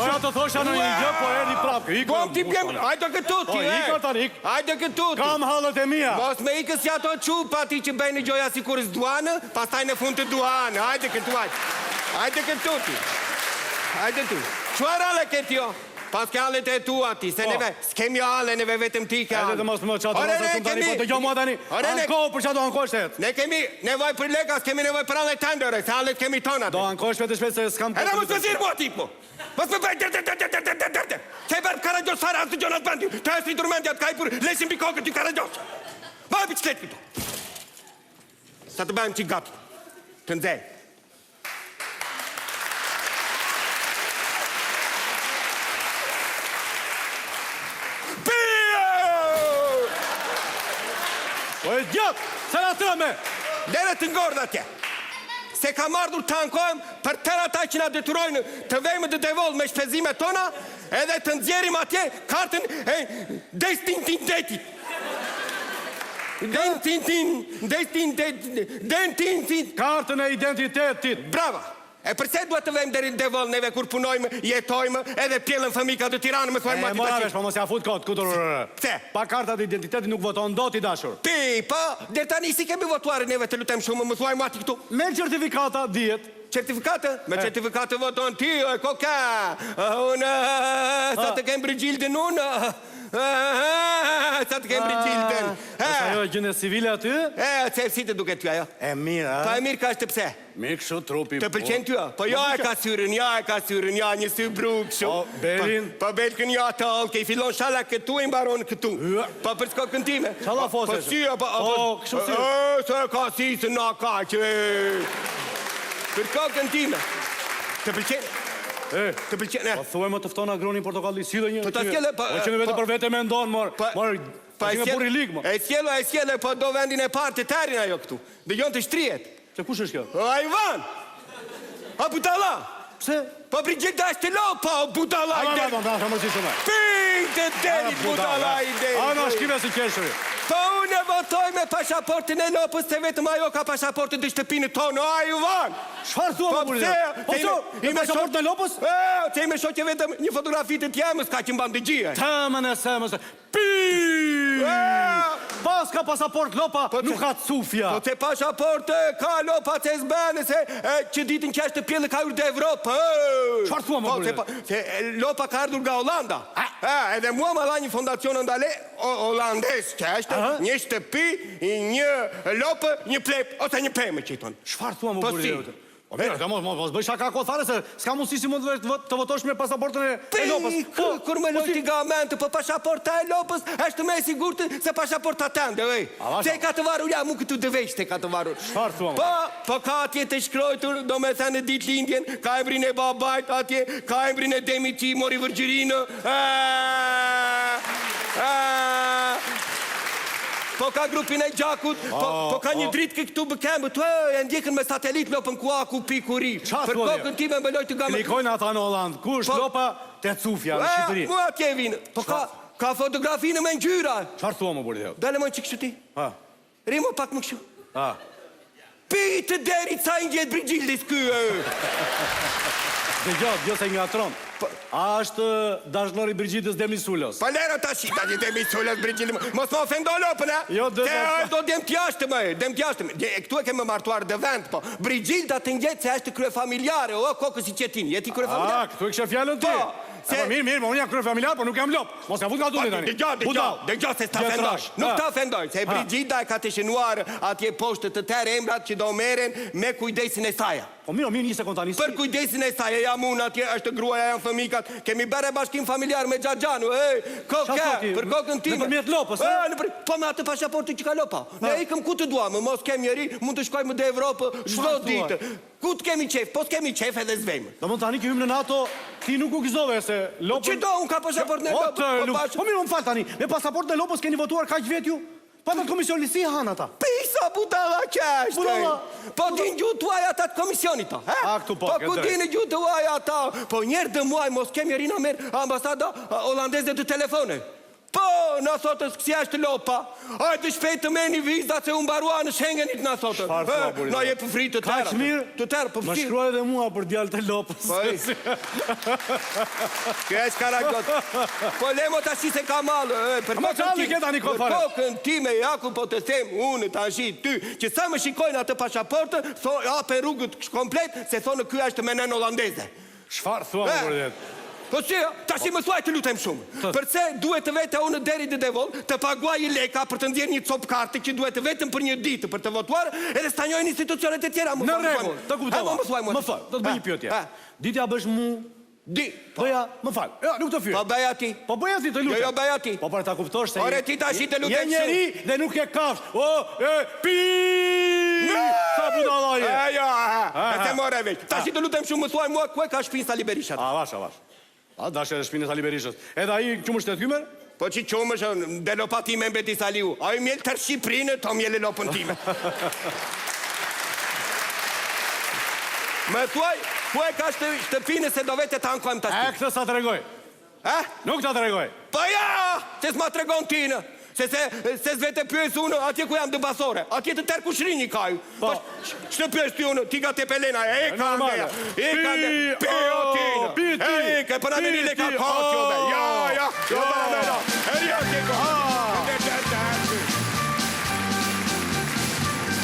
Doja të thosha ndonjë gjë, po erdhi prapë. Ik. Po ti bjem, hajde këtu ti. Po ik tani, ik. Hajde këtu ti. Kam hallet e mia. Mos me ikë si ato çupa ti që bëjnë gjoja sikur s'duanë, pastaj në fund të duanë. Hajde këtu, hajde. Hajde këtu ti. Hajde tu. Çfarë halle ke ti o? Paske hallet e tua ti, se neve s'kemi halle, neve vetëm ti ke halle. Hajde të mos më ça të Ore, rrosë ne shumë tani, kemi- po dëgjo mua tani. Ore, ne- Ankohu për çfarë do ankohesh të jetë. Ne kemi nevojë për leka, s'kemi nevojë për halle tënde, ore, se hallet kemi tonat. Do ankohesh shpejt e shpejt se s'kam Edhe mos më thirr mua ti, po. Mos më bëj der der der der der der der der. Se bërë karagjoz fare as dëgjon as bën. Të është rritur mendja të ka hipur leshin mbi kokë ty karagjoz. Vaj biçikletë këtu. Sa të bëjmë çik gati. Të nxej. O idiot, se na trëme! Lere të ngordh atje. Se kam ardhur të ankohem për tërë ata që na detyrojnë të vejmë në Devoll me shpenzimet tona edhe të nxjerrim atje kartën e destintindetit. Dentintin, destintet, dentintin. Kartën e identitetit. Bravo! E përse duhet të vejmë deri në Devoll neve kur punojmë, jetojmë, edhe pjellën fëmijë në Tiranë, më thuaj E mua ti mora tash. vesh, po mos ja fut kot, kutur. Pse? Pa kartat e identitetit nuk voton dot i dashur. Pi, po, deri tani si kemi votuar neve të lutem shumë, më thuaj mua ti këtu. Me certifikata dihet. Certifikatë? Me certifikatë voton ti, o koka. Unë sa të kem Brigildën unë. Sa të kem Brigildën. Është ajo e gjendjes civile aty? E, se si të duket ty ajo? E mirë, a? Pa e mirë ka është pse? Mirë kështu trupi. Të pëlqen ty, a? Po ja e ka syrin, ja e ka syrin, ja një sy bru kështu. Po, belin. Po, po belkën ja të allke, i fillon shala këtu i mbaron këtu. Po për kokën time. Ça llafose Po është? si, po, Po, kështu si. E, se ka si, se na ka që... Për kokën time. Të pëlqen? E, Të pëlqen, e? Po thuaj më të fton Agronin portokalli, si dhe një. Po ta sjellë, po- Po që vetëm po- për vete mendon, mor. Po- Mor, Po po që burri lig, mor. E sjellë, e sjellë, po do vendin e parë të terin ajo këtu. Dëgjon të shtrihet. Se kush është kjo? O, Ivan! A budalla! Pse? Po Brigilda është lopa, o budalla i Ma, ma, derit. ma, ma, ma, mërzi shumë. Ping të derit, budalla i derit. A, na shkime si qeshuri. Po unë e votoj me pasaportën e lopës, se vetëm ajo ka pasaportën të shtëpinë tonë, o Ivan! Çfarë thua Po më burri? pse? Po pse? Me pasaportën e lopës? E, se ime shoqe vetëm një fotografi të tjemës ka që mban të gjije. Tëmën e semës. Pi! E! Pas ka pasaport lopa, Po nuk pse? ka cufja. Po te pasaportë ka lopa të zbane se e, që ditën që është pjellë ka hyrë në Evropë. e. Çfarë thua, më Po, burri? se, pa, se e, lopa ka ardhur nga Holanda. E, edhe mua ma dha një fondacion ndale o, holandez që është Aha. një shtëpi, një lopë, një plep ose një pemë që i thonë. Çfarë thua më Po burri? si? jote? Po mirë, ka mos mos mos bëj shaka kot fare se s'ka mundësi si mund të vesh- të votosh me pasaportën e, e lopës. Po, kur më po si- lojti nga mendtë, po pasaporta e lopës është më e sigurt se pasaporta tënde, ej. A, vazhdo. Se ka të varur ja, mu këtu dëvesh te ka të varur. Çfarë thua, më? Po, po ka atje të shkruajtur, do me thënë ditëlindjen, ka emrin e babait atje, ka emrin e demit që i mori virgjërinë. E, e, Po ka grupin e gjakut, po, po ka një dritë këtu bë këmbë, tu e, e ndjekën me satelit lopën ku a, ku pi, ku ri. Qa Për thua, kokën time më lojtë nga më... Klikojnë ata në Holland. Ku është Po- lopa te cufja në E, Shqipëri? Mua atje vinë. Po ka, ka fotografinë me ngjyra. Çfarë thua më burri? jote? Dale më çik kështu ti. Ha. Rimo pak më kështu. Ha. Pi të derit sa i ngjet Brigildis ky. e. Dëgjo, dëgjo se ngatron. Po- A është dashnori Brigitës Demi Sulos? Pa lera tash, tash Demi Sulos Brigildi. Mos më ofendo lopën, a? Jo, dë- Te e, do dem t'jashtë më, dem t'jashtë. E, Këtu e kemi martuar dë vend, po. Brigilda të ngjet se është kryefamiljare, o kokës i qetin. Je ti A, kryefamiljar? këtu e kishe fjalën ti. Po, se... se- Po, mirë, mirë, po unë jam kryefamiljar, po nuk jam lop. Mos ja fut nga Po, duni tani. Dëgjo, dëgjo, Budall. dëgjo se s'ta Vjetrash. ofendoj. Nuk Ha. ta ofendoj, se Ha. Brigilda e ka të shënuar atje poshtë të tërë emrat që do merren me kujdesin e saja. Po mirë, mirë, një sekond tani. Për kujdesin e saj, e jam unë atje, është gruaja, janë fëmikat. Kemi bërë bashkim familjar me xhaxhanu, ej, Qa koke, thot ti? për kokën time. Nëpërmjet lopës, e? e? Nëpër, po me atë pasaportë që ka lopa. Ne ikëm ku të duam, mos kem njeri, mund të shkojmë në Evropë çdo thua? ditë. Ku të kemi qejf, po s'kemi qejf edhe s'vejmë. Do mund tani që hymë në NATO, ti nuk u gëzove se lopën... Që do, unë ka pasaportën e O, lopës, të po lu- bash- Po mirë, më fal tani, me pasaportën e lopës keni votuar kaq vet ju? Pa të komisioni si han ata? Pisa budalla që është. Budalla. Po din gjuhë tuaj ata të komisionit to, he? A, këtu po, Po ke ku drejt. din gjuhë tuaj ata? Po njerë dë muaj mos kem njeri na merr ambasada a, holandeze të telefone. Po, na thotë, kësi është lopa. Hajde shpejt të merrni vizat se u mbarua në Schengenit, na thotë. Çfarë thua, burri? Na jep fri të tëra. Kaq mirë? Të tërë, po Më shkruaj edhe mua për djalët e lopës. Po, Kjo është karagot. Po le mo tashi se ka mall, e, për Ma kokën kalli time- ke tani kot Për fare. kokën time, Jaku, po të them unë tashi ty, që sa më shikojnë atë pasaportë, tho hapen rrugët komplet, se thonë ky është me nënë holandeze. Çfarë thua më vërtet? Po si, tashi më thuaj të lutem shumë. Përse duhet të vete unë deri në Devoll, të paguaj leka për të nxjerrë një copë karte që duhet vetëm për një ditë për të votuar, edhe s'ta njohin institucionet e tjera. Në rregull, të kuptova. Më thuaj mua. Më fal, do të bëj një pyetje. Ha, Ditja bësh mu, Di. bëja, më fal. Jo, nuk të fyej. Po bëja ti. Po bëja ti të lutem. Jo, jo, bëja ti. Po për ta kuptosh se Ore, je- ti tash të lutem Je njeri dhe nuk je kafsh. O, e, pi! Sa budalla je. E, jo, ha, Ha, e ha. te more veç. Tash të lutem shumë më thuaj mua ku e ka shpinë Sali Berisha. A, vash, a, vash. A, dash edhe shpinë e Sali Berishës. Edhe ai qumësht e thymer? Po që qumësh, dhe lopa time mbeti Saliu. Ai mjel tërë Shqipërinë, to mjel e lopën time. Më thuaj, ku e ka shtëpinë se do vete ta ankojmë E, tash. këtë sa tregoj. Ha? Nuk ta tregoj. Po ja, se s'ma tregon ti në. Se se se s'vete pyes unë atje ku jam të basore. Atje të tërë kushrini ka ju. Po. Po ç'të pyes ti unë, ti nga Tepelena, e ka Normale. ndeja. E ka Pi, ndeja. Pi o ti. o, në. pi ti. E ka për Pi në leka ti, ka kjo be. o. Ja, ja, jo Jo. për në.